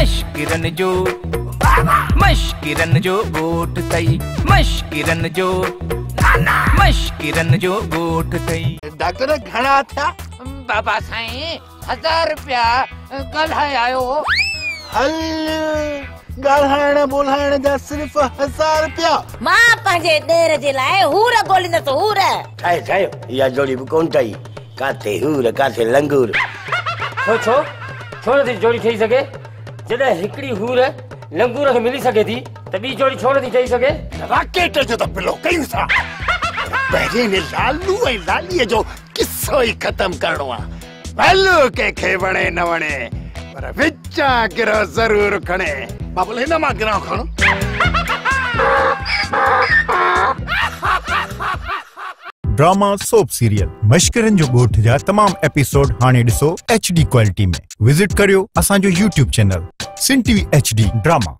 مشڪرن جو مشڪرن جو ڳوٺ اٿئي مشڪرن جو مشڪرن جو ڳوٺ اٿئي. ڊاڪٽر گهڻا ٿيا؟ بابا سائين 1000 رپيا ڳالهائي آيو. هل ڳالهائڻ ٻولهائڻ جا صرف 1000 رپيا. مان پنهنجي ڏير جي لاء حور ڳوليندس حور. ٺاهي ٺاهيو اها جوڙي به ڪونه ٺهي. ڪاٿي حور ڪاٿي لنگور. ڇو ڇو ڇو نٿي جوڙي ٺهي سگهي؟ جڏهن هڪڙي حور لنگور کي ملي سگهي ٿي ته ٻي جوڙي ڇو نٿي ٺهي سگهي؟ راڪيٽ جو ته بلو ڪيون ٿا، پهرين لالو ۽ لاليء جو قصو ئي ختم ڪرڻو آ. ڀلو ڪنهن کي وڻي نه وڻي، پر وچان گرهه ضرور کڻي. بابل هن مان گرهه کڻ. ڊراما سوپ سيريل مشڪرن جو ڳوٺ جا تمام ايپيسوڊ هاڻي ڏسو ايڇ ڊي ڪوالٽي ۾. وزٽ ڪريو اسان جو YouTube channel Sindh T V H D drama.